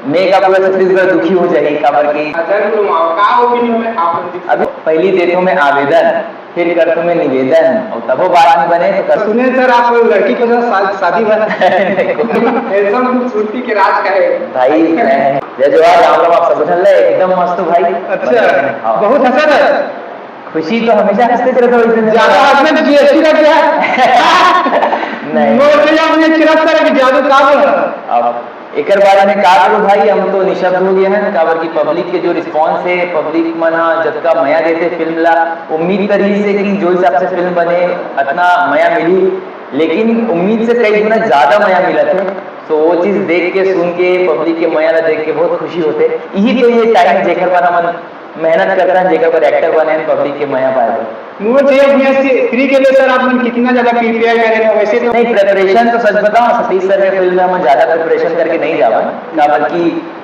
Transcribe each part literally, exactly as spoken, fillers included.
मैं का पूरा छत्तीसगढ़ दुखी हो जाही, काबर कि अजय कुमार का वो फिल्म में आप अभी पहली देथों मैं आवेदन, फिर करथों मैं निवेदन, और तबो बात नहीं बने तो कर। सुनील सर, आप लड़की के साथ शा-, शादी वाला handsome खूबसूरती के राज का है। भाई, मैं जय जोहार, राम राम, आप सब झन ले, एकदम मस्त हो भाई। अच्छा, हाँ। बहुत हंसा था। खुशी तो हमेशा हंसते रहते हो, इतने ज्यादा हंसने में GST लग गया। नहीं। वो तो यार, मुझे चिढ़ता है कि जादू का बोला। अब एकर बारे में का करूँ भाई, हम तो निशब्द हो गए हैं, काबर कि public के जो response है, public मन हा जतका मया देते फिल्म ला, उम्मीद तो रही से कि जो हिसाब से फिल्म बने, अतना मया मिली, लेकिन उम्मीद से कई गुना ज्यादा मया मिला थे। तो वो चीज देख के, सुन के, public के मया ला देख के बहुत खुशी होते। यही तो ये time जेकर बर हमन मेहनत करथन, जेकर बर actor बने, public के मया पाए बर। मोर छइयां भुइयां three के लिए सर, आप मन कितना ज्यादा prepare करे हो? वैसे तो नहीं, preparation तो सच बताऊं, सतीश सर के फिल्म में हम ज्यादा preparation करके नहीं जावन, काबर कि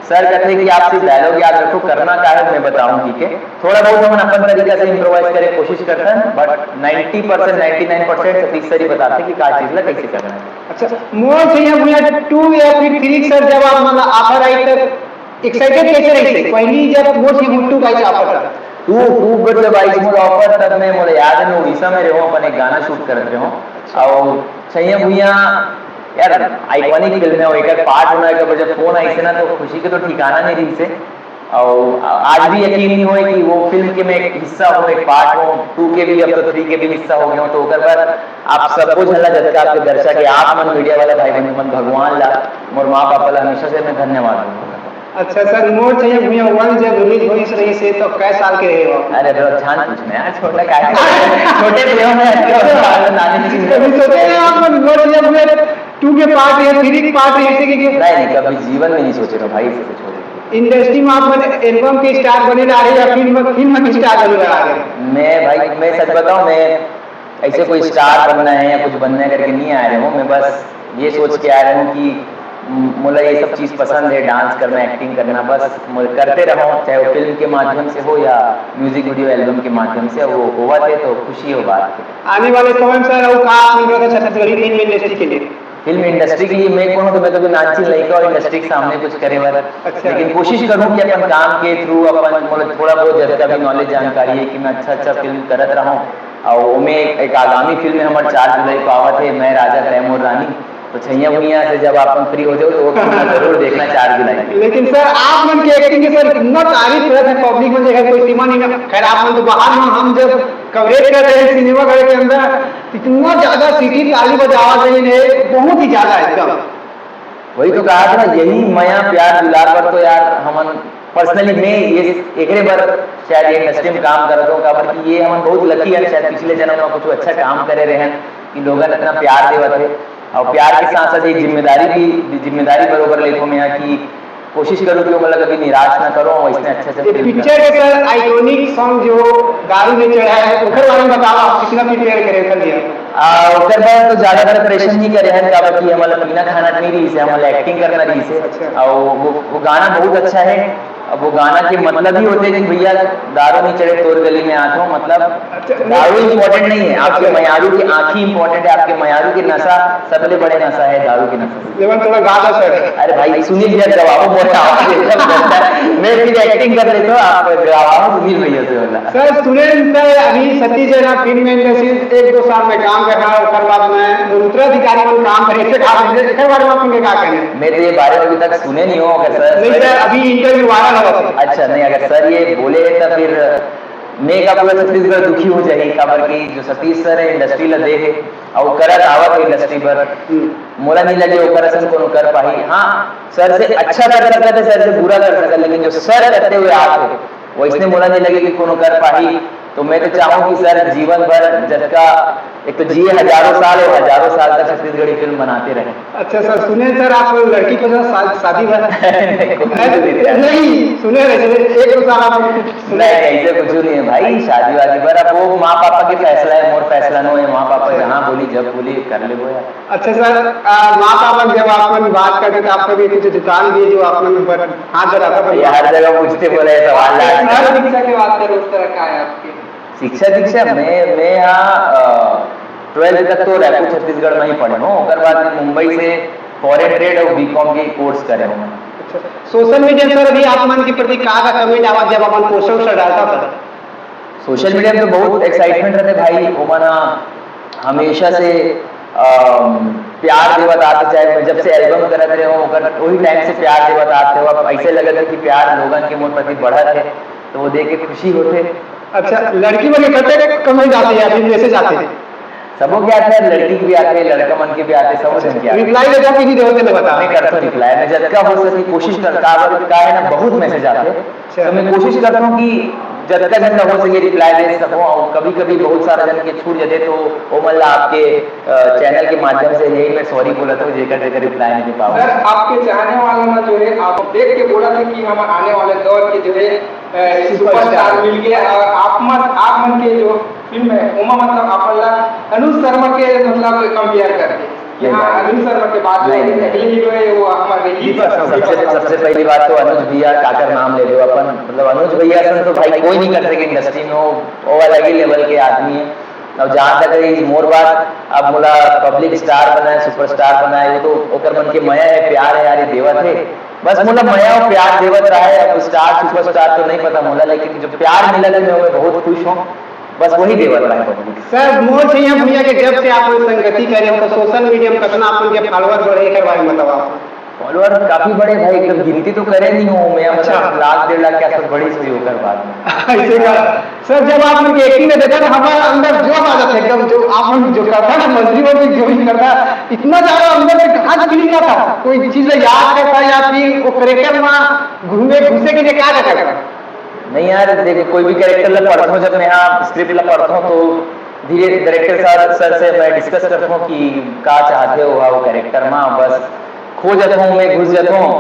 सर कहते हैं कि आप सिर्फ dialogue याद रखो, करना का है मैं बताऊं, ठीक है? थोड़ा बहुत हम अपन तरीका से improvise करे कोशिश करते हैं, but ninety percent, ninety nine percent Satish sir ही बताते हैं कि का चीज ला कैसे करना है। अच्छा, मोर छइयां भुइयां two या फिर three सर, जब आप मन ला offer आई, तब excited कैसे रहिसे? पहली जब मोर छइयां भुइयां two का offer था। Two, two पर जब आई मोला offer, तब मैं, मोला याद है, मैं उड़ीसा में रहूं, अपन एक गाना shoot करत रहूं। अच्छा। और छइयां भुइयां, यार, iconic फिल्म है, और एकर part होना, एकर जब फोन आई से ना, तो खुशी के तो ठिकाना नहीं रही से। और आज भी यकीन नहीं होए कि वो फिल्म के मैं एक हिस्सा हूँ, एक part हूँ, two के भी, अब तो three के भी हिस्सा हो गया हूँ। तो ओकर बर आप सबो झन ला, जतका आपके दर्शक है, आप मन, media वाला भाई बंधु मन, भगवान ला, मोर माँ पापा ला हमेशा से मैं धन्यवाद दूंगा। अच्छा सर, मोर छइयां भुइयां one जब release होइस रहिसे, तो कै साल के रहे हो? अरे bro, छान पूछ में यार, छोटा का है? छोटे थे हम, नानी चीज। कभी सोचे ना आप मन मोर छइयां भुइयां two के part या three के part ऐसे कि नहीं, नहीं, कभी जीवन में नहीं सोचे ना भाई, ऐसे कुछ हो जाए। Industry में आप मन album के star बने ला रहे या फिल्म, फिल्म के star बने ला रहे? मैं भाई, मैं सच बताऊं, मैं ऐसे कोई star बनना है या कुछ बनना है करके नहीं आ रहे हूँ। मैं बस ये सोच के आ रहे हूँ कि म-, मोला ये सब चीज़ पसंद है, dance करना, acting करना, बस मो-, करते रहो, चाहे वो फिल्म के माध्यम से हो या music video album के माध्यम से, वो होवत है तो खुशी हो बात है। आने वाले समय में सर, और का आप मन करत हो छत्तीसगढ़ी फिल्म industry के लिए? फिल्म industry के लिए मैं कौन हूँ, तो मैं तो अभी नानचीन लइका और industry के सामने कुछ करे बर। अच्छा। लेकिन कोशिश करूँ कि अपन काम के through अपन, मतलब, थोड़ा बहुत जतका भी knowledge जानकारी है कि मैं अच्छा अच्छा फिल्म करत रहूँ। और ओमे एक आगामी फिल्म है हमारे चार जुलाई को आवत है, मैं राजा तै मोर रानी। तो छइयां भुइयां से जब आप free हो जाओ तो वो फिल्म जरूर देखना, चार जुलाई। लेकिन सर, आप मन के acting के सर इतना तारीफ करत है public मन, जेकर कोई सीमा नहीं है। खैर, आप मन तो बाहर में, हम जब coverage कर रहे हैं सिनेमा घर के अंदर, इतना ज्यादा सीटी ताली बजावा रहे हैं, बहुत ही ज्यादा एकदम। वही तो कहा था ना, यही मया प्यार दुलार पर तो यार हमन personally मैं ये एकरे बर शायद ये industry में काम करत हूँ, काबर कि ये हमन बहुत lucky है, शायद पिछले जन्म में कुछ अच्छा काम करे रहे हैं कि लोगन इतना प्यार देवत है। और प्यार के साथ साथ एक जिम्मेदारी भी, जिम्मेदारी बरोबर लेथों मैं कि कोशिश करूँ कि वो मतलब कभी निराश ना करूँ और इसमें अच्छे से ये film picture करूँ। के सर iconic song जो दारू में चढ़ा है, ओकर बारे में बताओ, आप कितना prepare करे कर लिया? आ, ओकर बर तो ज्यादा preparation नहीं करे हन, काबर कि हमला पीना खाना नहीं रही से, हमला acting करना रही से। अच्छा। और वो, वो गाना बहुत अच्छा है। अब वो गाना के मतलब ही होते हैं कि भैया दारू नहीं चढ़े तोर गली में आत हो, मतलब अच्छा, दारू important नहीं है, आपके मयारू की आंखी important है, आपके मयारू की नशा सबले बड़े नशा है, दारू की नशा। लेकिन थोड़ा गा दो सर। अरे भाई, सुनील भैया गवाओ, मोटा आवाज एकदम गंदा है। मैं फिर acting कर लेता हूँ, आप गवाओ सुनील भैया से वाला। सर, सुनील सर, अभी सतीश जैन फिल्म industry एक दो साल में काम कर रहा है, ओकर बाद में उत्तराधिकारी में काम करे, इसके बारे में, इसके बारे में आप उनके क्या कहना है? मैं तो ये बारे में अभी तक सुने नहीं हूँ, अगर सर नहीं सर, अभी interview viral हो। अच्छा, नहीं, अगर सर ये बोले तो फिर मैं का पूरा छत्तीसगढ़ दुखी हो जाही, काबर कि जो सतीश सर है, industry ला देखे और करत आवत है industry बर। हम्म। मोला नहीं लगे ओकर असन कोनो कर पाही। हाँ, सर से अच्छा कर सकत है, सर से बुरा कर सकत, लेकिन जो सर करते हुए आप है, वैसने मोला नहीं लगे कि कोनो कर पाही। तो मैं तो चाहूँ कि सर जीवन भर जतका, एक तो जिए हजारों साल और हजारों साल तक छत्तीसगढ़ी फिल्म बनाते रहे। अच्छा सर, सुने सर, आप लड़की के साथ शा-, शादी वाला नहीं, कुछ नहीं, नहीं। नहीं, सुने रहे, सुने, एक दो साल आप कुछ सुने। नहीं, ऐसे कुछ नहीं है भाई, शादी वादी पर अब वो माँ पापा के फैसला है, मोर फैसला नो है, माँ पापा जहाँ बोली, जब बोली, कर ले वो यार। अच्छा सर, आ, माँ पापा जब आप मन बात करते तो आप कभी कुछ दुकान दिए जो आप मन पर हाथ धराता था? ये हर जगह पूछते बोले ये सवाल। हर शिक्षा की बात करो, उस तरह का है आपके? शिक्षा दीक्षा, मैं, मैं यहाँ, अ, twelfth तक तो रायपुर छत्तीसगढ़ में ही पढ़े हूँ, ओकर बाद मैं मुंबई से foreign trade और B.Com के course करे हूँ। सोशल मीडिया, सर, अभी आप मन के प्रति का का कमेंट आवत जब अपन पोस्ट वोस्ट डालता था? सोशल मीडिया में तो बहुत एक्साइटमेंट रहते भाई, ओमन ह हमेशा से अम, प्यार देवत आते, चाहे मैं जब से एल्बम करत रहे हो ओकर वही टाइम से प्यार देवत आते हो। अब ऐसे लगत है कि प्यार लोगन के मोर प्रति बढ़त है, तो वो देख के खुशी होते। अच्छा, लड़की मन के कते कमेंट आते हैं या फिर मैसेज आते हैं? सबो के आते हैं, लड़की के भी आते हैं, लड़का मन के भी आते हैं, सब जन के आते हैं। रिप्लाई देता कि नहीं देवत, तेने बता। मैं करता हूँ रिप्लाई, मैं जतका हो सके कोशिश करता, अगर का है ना, बहुत मैसेज आते हैं, अच्छा। तो मैं कोशिश करता हूँ कि जतका जन हो सके रिप्लाई दे सकूँ। और कभी कभी बहुत सारा जन के छूट जाते, तो वो मतलब आपके चैनल के माध्यम से यही मैं सॉरी बोला था, जेकर जेकर रिप्लाई नहीं दे पाऊँ। सर, आपके चाहने वाला ना जो है, आप देख के बोला था कि हम आने वाले दौर के जो है, अ, सुपरस्टार। सुपरस्टार मिल गया। और आप मन, आप मन के जो फिल्म है, ओमा मतलब आप मन ला अनुज शर्मा के मतलब कंपेयर करके, नहीं, हाँ, नहीं। अनुज शर्मा के बाद जो नहीं, नहीं। अगले हीरो है, वो हमारे ही सबसे, सबसे पहली बात तो अनुज भैया काकर नाम ले लो अपन, मतलब अनुज भैया सन तो भाई कोई नहीं कर सके इंडस्ट्री में, वो, वो अलग ही लेवल के आदमी है। अब जहाँ तक रही मोर बात, अब मोला पब्लिक स्टार बनाए, सुपरस्टार बनाए, वो तो ओकर मन के मया है, प्यार है यार, ये देवत है। बस मोला मया और प्यार देवत रहा है। अब स्टार सुपरस्टार तो नहीं पता मोला, लेकिन जो प्यार मिला तो मैं ओमे बहुत खुश हूँ। बस वही देवत रहा है पब्लिक। सर, मोर छैया भुइया के जब से आप लोग संगति करे हो, तो सोशल मीडिया में कितना अपन के फॉलोअर बढ़े, एकर बारे में बताओ आप। फॉलोअर काफी बढ़े भाई, एकदम गिनती तो करे नहीं हूँ मैं, मतलब अच्छा। लाख डेढ़ लाख के आसपास बढ़ी हुई होकर बाद में। ऐसे का? सर, जब आप उनके एक्टिंग में देखा ना, हमारे अंदर जोश आ जाता है एकदम, जो आप लोग जो करता है ना, मंत्री वो भी जो भी करता है, इतना ज्यादा अंदर से कहाँ से फीलिंग आता, कोई चीज याद करता है या फिर वो करेक्टर में घूमे घुसे के लिए क्या करता है? नहीं यार, देखो, कोई भी कैरेक्टर ला पढ़ता हूँ, जब मैं यहाँ स्क्रिप्ट ला पढ़ता हूँ तो धीरे डायरेक्टर सर, सर से मैं डिस्कस करता हूँ कि का चाहते हो वो कैरेक्टर में, बस खो जाता हूँ मैं, घुस जाता हूँ,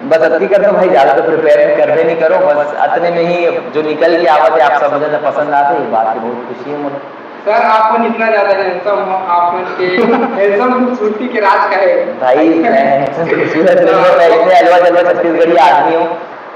बस अतकी करता हूँ भाई, ज्यादा तो प्रिपेयर में करबे नहीं करो, बस अतने में ही जो निकल के आवत है आप सब जन पसंद आते, ये बात की बहुत खुशी है मुझे। सर, आप मन इतना ज्यादा हैंडसम हो, आप मन के हैंडसम खूबसूरती के राज का है। भाई, मैं हैंडसम खूबसूरत नहीं हूँ, मैं इतने अलवा जलवा छत्तीसगढ़ी आदमी हूँ,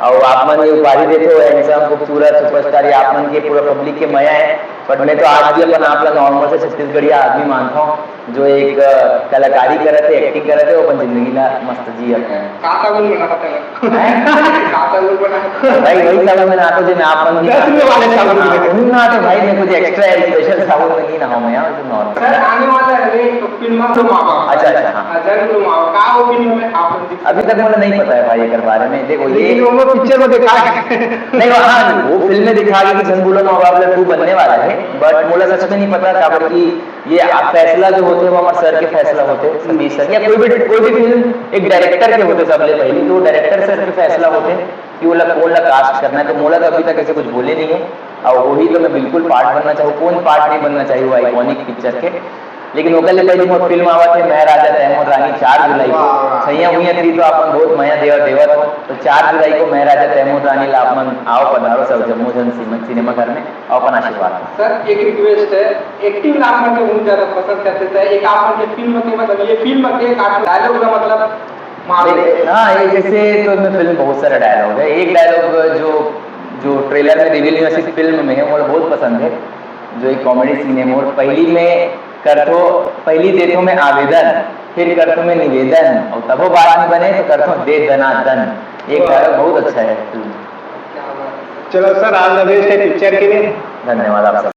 और आप मन ये उपाधि देते हो हैंडसम, खूबसूरत, सुपरस्टार, ये आप मन के पूरा पब्लिक के मया है। बट मैं तो आज भी अपन आप ला नॉर्मल से छत्तीसगढ़िया आदमी मानता हूँ, जो एक, अ, कलाकारी करत है, एक्टिंग करत है, वो अपन जिंदगी ला मस्त जियत है। का साबुन बनावत है? हैं? का साबुन बनावत है? भाई, वही साबुन में नहाता हूँ, जो मैं आप मन भी दस रुपये वाले साबुन में। हाँ, वही नहाता हूँ भाई, मैं कुछ एक्स्ट्रा स्पेशल साबुन में नहीं नहाऊँ मैं, यहाँ तो नॉर्मल। सर, आने वाला है एक फिल्म तो माँ बाप। अच्छा, अच्छा, हाँ। हाँ, जंग लो माँ बाप। का वो फिल्म में आप लोग अभी तक मुझे नहीं पता है भाई एकर बारे में। देखो, ये लेकिन वो पिक्चर में दिखा है। नहीं, वो, हाँ, वो फिल्म में दिखा है कि झन बोलो माँ बाप ला टू बनने वाला है, बट मोला सच में नहीं पता, काबर कि ये आप फैसला जो होते हैं, वो हमारे सर के फैसला होते हैं, सतीश सर, या कोई भी, कोई भी फिल्म एक डायरेक्टर के होते सबले पहले, तो डायरेक्टर सर के फैसला होते हैं कि वो ला, कौन ला कास्ट करना है। तो मोला तो अभी तक ऐसे कुछ बोले नहीं है, और वही तो मैं बिल्कुल पार्ट बनना चाहूँ, कौन पार्ट नहीं बनना चाहिए वो आइकॉनिक पिक्चर के। लेकिन ओकर ले पहले मोर फिल्म आवत है, मैं राजा तै मोर रानी, चार जुलाई को। वाह। सैया हुई थ्री तो आप मन बहुत मया देवा देवत हो, तो चार जुलाई को मैं राजा तै मोर रानी ला आप मन आओ पधारो सब जम्मो जन सिम-, सिनेमा घर में, आओ अपन आशीर्वाद दो। सर, एक रिक्वेस्ट है, एक्टिंग ला आप मन के बहुत ज्यादा पसंद करते थे, एक आप मन के फिल्म के, मतलब, ये फिल्म के एक आध डायलॉग का, मतलब, मार दे। हाँ, ये जैसे तो इनमें फिल्म बहुत सारा डायलॉग है, एक डायलॉग जो, जो ट्रेलर में रिवील हुई, ऐसी फिल्म में है, मुझे बहुत पसंद है, जो एक कॉमेडी सीन है मोर, पहली में करथो, पहली देथो मैं आवेदन, फिर करथो मैं निवेदन, और तबो बात नहीं बने तो करथो दे दनादन। एक वाह। डायलॉग बहुत अच्छा है फिल्म। चलो सर, ऑल द बेस्ट है पिक्चर के लिए। धन्यवाद आप सब।